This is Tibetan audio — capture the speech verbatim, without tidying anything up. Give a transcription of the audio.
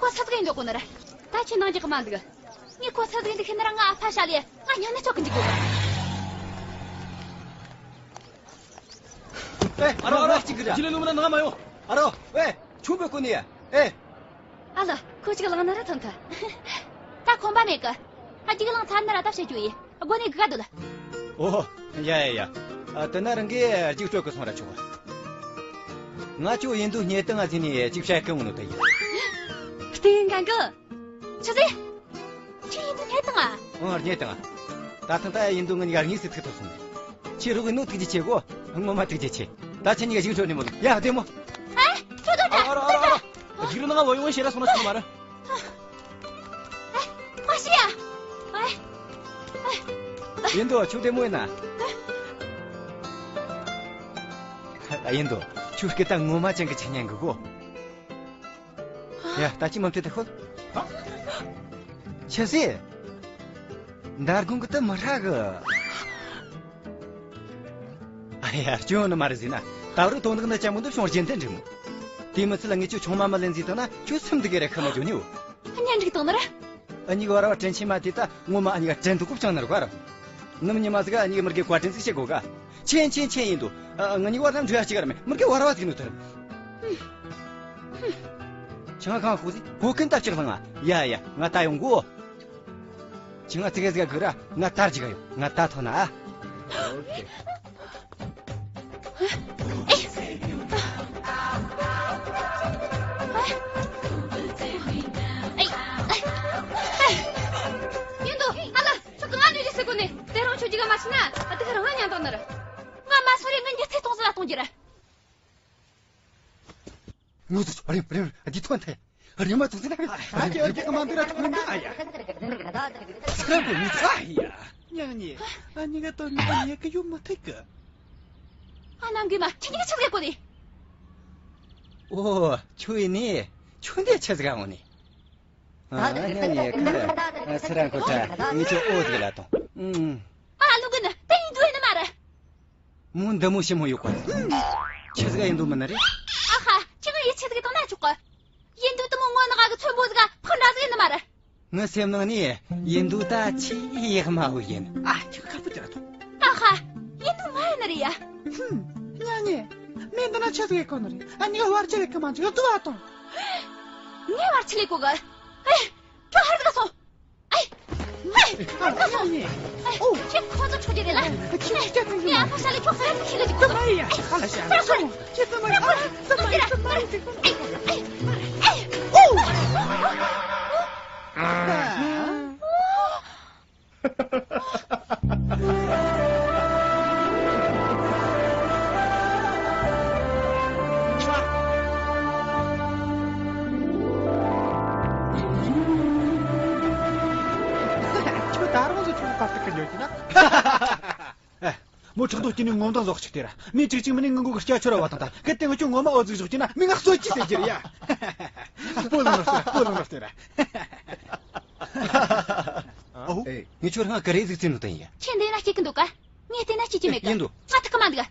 ཁོ་ཚ་ཚ་ཡིན་འདུག་གོ་ནི་ར། ད་ཁྱོད་ནང་རྒྱག་གི་མ་འདུག་ངས་ཁོ་ཚ་ཚ་ཡིན་འདུག་ཤེས་ན་ར་ང་ཨ་ཕ་ཤ་ལས་ང་ཉོ་ནས་ཆོག་གི་འཇུག་གོ། ཨེ། ཨ་རོ། ཨ་རོ། ཅིག་གི་ར། ཁྱི་ལི་ལུ་མ་ན་ང་མ་ཡོང་། ཨ་རོ། ཨེ། ཆུ་བོ་ཀུ་ནི་ཡ། ཨེ། ཨ་ལ། ཁོ་ཅིག་ལངས་ན་ར་ཐོན་ཐལ། ད་ཁོམ་པ་མེད་གི། ད་ཅིག་ལངས་ཚར་ན་ར་ད་བཤད་རྒྱུ་ཡིན། སྒོ་ནས་སྒུག་ག་འདུག་ལ། ཨོ། ཡ་ཡ་ཡ། ཨ། དེ་ན་རང་གིས་ཅིག་སྤྲོད་གི་སོང་ར་ཆོག་གི། ང་ཁྱོད་ཡིན་དུས་སྙེ་སྟེང་ང་ཟིན་ནས་ཅིག་བཤད་གི་འོང་ནོ་དེ་ཡིན། བསྟན་གང་གི། ཆུ་ཟེ། ཁྱོད་ཡིན་དུས་སྙེ་སྟེང་ང་། ཨོ། སྙེ་སྟེང་ང་། ད་ཐེངས་ད་ཡིན་དུས་ང་གཉིས་ཀ་དངོས་སུ་ཐུག་ཐུབ་སོང་། ཁྱོད་རོགས་གི་ནོ་ཐུགས་རྗེ་ཆེ་གོ། ངོ་མ་ཐུགས་རྗེ་ཆེ། ད་ཁྱེད་གཉིས་ཀ་ཞིག་འཕྲོད་ནས་མོ། ཡ། བདེ་མོ། ཨེ། ཁྱོད་དོ་ཨ་རོ། ཨ་རོ། ཨ་རོ། ཨ་རོ། ཡིག་རུ་ནང་བ་ཡོང་བའི་ཤེས་ར་སོང་ན་ཆུང་མ་ར། ཨེ། མ་ཤི་ཡ། ཨེ། ཨེ། ཡིན་དོ། ཁྱོད་བདེ་མོ་ཡིན་ན། ཨེ། ཡིན་དོ། ཁྱོད་སྐད་ད་ངོ་མ་ཅན་གི་ཆ་ཉན་གི་གོ། ཡ། ད་ཅི་མ་མཐུད་ད་ཤོད། ཆི་ཟེ། མདར་དགོང་གི་དུ་མི་ཧྲ་གི། ཨ་ཡ། སྐྱོན་ནི་མ་རེད་ཟེར་ན། ད་རུ་དོན་དག་འདི་ཅན་མོ་འདི་བྱུང་རྒྱུན་ལྡན་འགྲིག་མོ། དེ་མི་ཚད་ལ་ངས་ཁྱོད་ཆུང་མ་མ་ལེན་ཟེར་བཏང་ན་ཁྱོད་སེམས་འདི་ག་རེ་ཁ་མ་འཇོག་ནི་འོ། གཉེན་སྒྲིག་བཏང་ནི་ར། ཨ་གཉིས་ཀ་བར་བ་དྲིན་ཆེན་མ་དེ་ད་ངོ་མ་ཨ་གཉིས་ཀ་དྲིན་དུ་ཀུབ་ཅང་ནི་ར་གོ་ར། ནམ་ཉི་མ་ཟིག་ཨ་གཉིས་ཀ་མི་དགེ་བཀའ་དྲིན་ཟིག་བྱེད་དགོ་ག་ཆེན་ཆེན་ཆེན་ཡིན་དུ། ཨ། ང་གཉིས་བར་ན་འགྲོ་ཡ་ཅིག་ག་ར་མེད། མི་དགེ་བར་བ་ཟིག་ནི་ཐར། ཆང་ཁང་ཁུག་ཟིག་གོ་ཀུན་ད་ཅིག་ལང་ཨ། ཡ་ཡ། ང་ད་ཡོང་གོ། ཁྱི་ང་ཙི་གེ་ཟིག་ག་གུ་ར། ང་དར་ཅིག་ག་ཡོང་། ང་ད་ཐོན་ན་ཨ། ཡིན་དུ། ཨ་ལ། ཁྱོད་ཀྱི་ང་ནུས་རེ་ཟེར་གོ་ནི། དེ་རང་ཁྱོད་ཀྱི་ག་མ་ཤི་ན་ཨ་དེ་ག་རང་ང་ཉན་དོ་ནི་ར། ང་མ་སོ་རེ་ང་ཉི་ཚེ་ཐོང་ཟེར་ལ་གཏོང་རྒྱུ་ར། ངོ་ཚ་ཆོ། རེམ་རེམ་འདི་ཐོན་ཐལ། རེམ་མ་ཐོང་ཟེར་ན། ཨ་ཡ། ཨ་ཡ། ཨ་ཡ། ཨ་ཡ། ཨ་ཡ། ཨ་ཡ། ཉག་ཉེ། ཨ་ཉི་ག་དོ་ཉི་ག་ཉེ་གི་ཡོད་མ་ཐིག་གི། ཨ་ནམ་གི་མ་ཁྱི་ཉི་ག་ཆི་ཟེར་གོ་ནི། ཨོ། ཁྱོད་ཡིན་ནི། ཁྱོད་འདི་ཆི་ཟིག་ག་འོང་ནི། ཨ། ཉག་ཉེ་ཁ་ད་སི་ར་ཁོ་ཁྲ་ངི་ཆོ་ཨོ་ཟིག་ལ་ཐོང་། ཨུམ། ཨ་ལུ་གི་ནི་དེ་ཡིན་དུ་ཡིན་ནི་མ་རེད། མོ་འདི་མོ་ཞིམ་མོ་ཡོད་གོ། ཆི་ཟིག་ཡིན་དུ་མིན་ནི་རེད། ཨ་ཧ། ཁྱི་ང་ཡི་ཆི་ཟིག་དང་ན་ཆོག་གི། ཡིན་དུ་དུ་མོ་ངོ་ནག་གི་ཚོན་པོ་ཟིག་ཕག་འདྲ་ཟིག་ཡིན་ནི་མ་རེད། ངའི་སེམས་ནང་ནས་ཡིན་དུ་ད་ཆི་ཡག་མ་བོ་ཡིན། ཨ། ཁྱི་ཁ་ཁ་པོ་ཅི་ར་ཐོང་། ཨ་ཧ། ཡིན་དུ་མ་ཡིན་ནི་རེད་ཡ། ཧུམ། ཉག་ཉེ། མི་འདི་ན་ཆི་ཟིག་ཡོད་གོ་ནི་རེད། ཨ་ཉི་ག་བར་ཆད་ལས་གི་མ་འཇུག་དུ་བ་ཐོང་། ངས་བར་ཆད་ལས་གོ་གི། ཨེ། ཁྱོད་ཧར་ཟིག་སོང་། ཨེ། ཨེ། ཨ་ཉག་ཉེ། ཨོ། ཁྱེད་ཁོ་ཚོ་ཆོག་རྒྱུ་རེད་ལ། ཁྱེད་ཁྱེད་ཁྱེད་ངས་ཨ་ཕ་ཤ་ལས་ཁྱོད་ཧར་ཁྱི་གི་ཅིག་ཁོ་ཨ་ཡ། ཨ་ལ་ཤ་ཁྱོད་ཁྱོད་ཁྱོད་ཁྱོད་ཁྱོད་ཨེ། ཨེ། ཨེ། ཨོ། ཁྱོད་ད་རུང་ཟིག་ཁྱོད་ཀ་ཏི་ཀ་ཉོ་གི་ན། ཨེ། མོ་ཕྲག་དོག་སྐྱེས་ནས་ངོ་མདངས་ཟོག་ཅིག་སྟེར། མི་གཅིག་གཅིག་མིན་ནས་ངུ་གུ་སྐྱ་ཆོར་བ་དང་ད་གལ་ཏེ་ང་ཁྱོད་ངོ་མ་འོ་ཟིག་ཟོག་གྱིས་ན་མི་ང་གསོད་ཀྱིས་ཟེར་གྱི་རེད་ཡ། སྤོ་ལངས་རོགས་ཟེར། སྤོ་ལངས་རོགས་ཟེར། ཨོ། ཨེ། ངས་ཁྱོད་རང་ག་རེ་ཟིག་བཙལ་ནོ་དེ་ཡིན་ཡ། ཁྱེད་འདི་ན་སྐྱེ་གི་འདུག་ག་ངས་བལྟས་ན་སྐྱེ་གི་མེད་གི། ཡིན་འདུག་ང་ཐུག་གི་མ་འདུག་ག